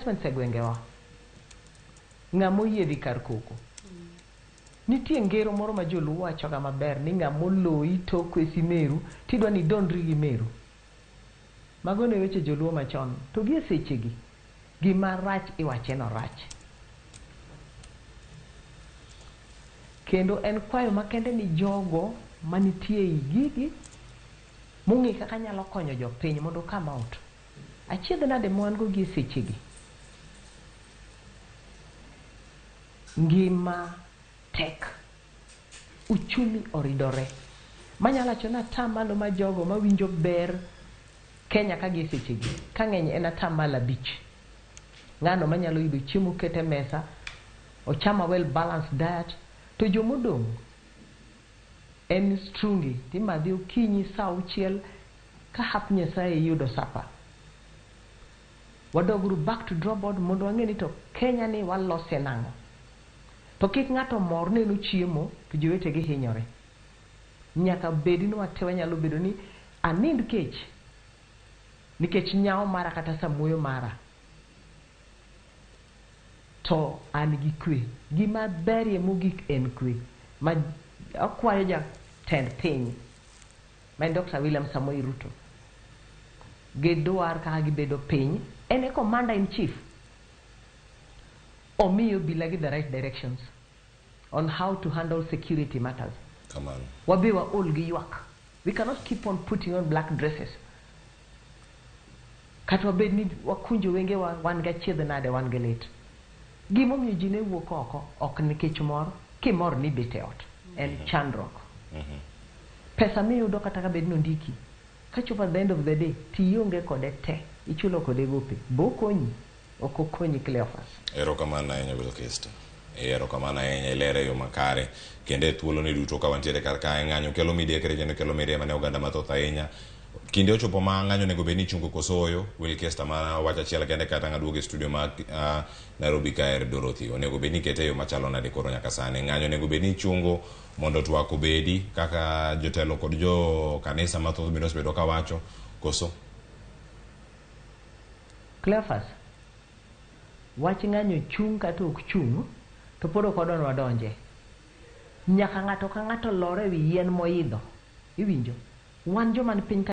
Investments e gwengewa. Ng'ama oyie dhi kar koko. Nitie ngero moro ma joluo wachoga maber ni ng'ama oloyi to kwesi meru tidwa ni idondri gi meru. Mago ne weche joluo machon. To gi e sechegi, gima rach iwache norach. Kendo en kwayo makende ni jogo manitie ei gigi mong'e kaka nyalo konyo jopiny mondo come out. Achiedh nade ma wan go gi e sechegi? Ngima tek. Uchumi oridore. Manyalo wacho ni atamalo ma jogo mawinjo ber Kenya ka gi e sechegi, ka ng'eny en atamalo 5. Ng'ano manyalo yudo chiemo oket e mesa, ocham a well balanced diet, to jomodong' en strungi timadhe okinyi saa 6 ka hap Nyasaye iyudo sapa. Wadoguru back to draw board mondo wang'e ni to Kenya ni walose nang'o. To kik ng'ato mor neno chiemo to jowetegi hinyore. Nyaka bedi ni wate wanyalo bedo ni anind kech nikech nyawo mara kata samuoyo mara to an gi kwe. Gima berie mogik en kwe. Ma akwayo jatend piny ma en Dr. William Samoei Ruto gidwar kaka gibedo piny en e commander in chief omiyo obila gi the right directions on how to handle security matters. Kamano. Wabe waol gi ywak. We cannot keep on putting on black dresses. Kata wabed ni wakunjo wengewa wan gi achiedh nade wan gi lit. Gimomiyo ji ne wuok oko ok nikech mor, kimor ni ibet e ot. En chandruok. Pesa miyudo kata ka bed ni ondiki, kachopo at the end of the day tionge kode te, ichulo kode gope. Bo okonyi? Ok okonyi Cleophas. Erokamano ahinya Wilkista. Erokamano ahinya ilere e yo makare. Kendo e thuolo ni duto ka wantiere kar kae ng'anyo kelo midekre kendo kelo mirima ne oganda mathoth ahinya. Kinde ochopo ma ng'anyo onego bed ni ichungo koso oyo. Wilkista mana wach achiel kende kata ng'aduogo e studio ma Nairobi kae Dorothy. Onego bed ni ikete e yo machalo nade koro nyaka sani. Ng'anyo onego bed ni ichungo mondo twak obedi kaka jotelo kod jo kanisa mathoth bende osebedo ka wacho koso. Cleophas, wach ng'anyo chung' kata ok chung' to pod ok wadwa ni wadonje. Nyaka ng'ato ka ng'ato lor e wi yien moidho. Iwinjo? Wan joma ni piny ka